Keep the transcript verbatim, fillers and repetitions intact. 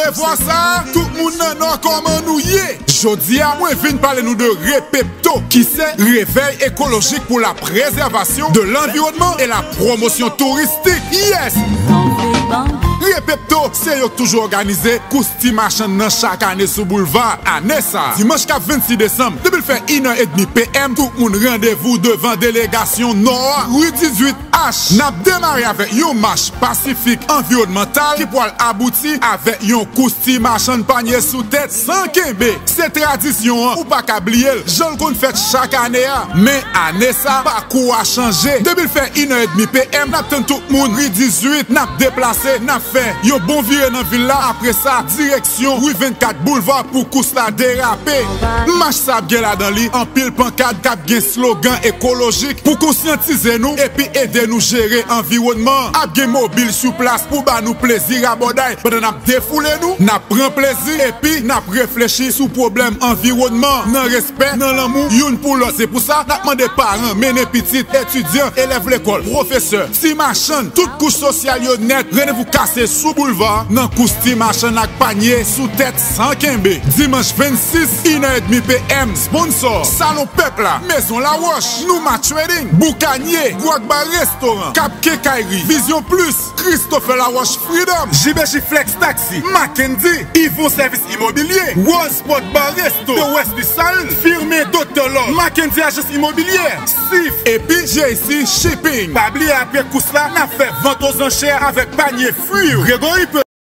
E vwa sa, tout moun nan Nò, kòman nou ye? Jodi a, mwen vin pale nou de Repepto, ki se Réveil écologique pour la préservation de l'environnement et la promotion touristique. Yes! Repepto, se yo k toujou òganize kous ti machann nan chak ane sou boulva. Ane sa, dimanch k ap vennsis desanm, depi l fè inè edmi P M, tout moun randevou devan delegasyon Nò a, ri dizuit H. N ap demare avèk yon mach pasifik anviwònmantal ki pwal abouti avèk yon kous ti machann panye sou tèt san kenbe. Se tradisyon an, ou pa ka bliye l, jan l konn fèt chak ane a. Men ane sa, pakou a chanje. Depi l fè inè edmi P M, n ap tann tout moun ri dizuit, n ap deplase, n ap fè yon bon vire nan vil la. Apre sa, direksyon ri vennkat boulva pou kous la derape. Mach sa ap gen ladan li anpil pankat k ap gen slogan ekolojik pou konsyantize nou epi ede nou jere anviwònman an. Ap gen mobil sou plas pou ba nou plezi rabòday pandan n ap defoule nou, n ap pran plezi epi n ap reflechi sou pwoblèm anviwònman an nan respè, nan lanmou youn pou lòt. Se pou sa, n ap mande paran, mennen pitit, etidyan, elèv lekòl, pwofesè, ti machann, tout kouch sosyal yo nèt, randevou kase sou boulva nan kous ti machann ak panye sou tèt san kenbe. Dimanch vennsis, inè edmi P M, sponsò, Salon Pèp la, Mezon Lawòch, Nouma Trading, Boukanye, Gwòg Bar Restoran, Kap Kenkayri, Vizyon Plis, Christopher Laroche Freedom, J B J Flex Taxi, Mackendy, Yvon Sèvis Imobilye, Rose Sport Bar Resto, The Wesley Saloon, Firmin Doctor Love, Mackendy Ajans Imobilye, Sif, epi J C Shipping. Pa bliye apre kous la, n ap fè vant ozanchè avèk panye fri yo. Gregory P.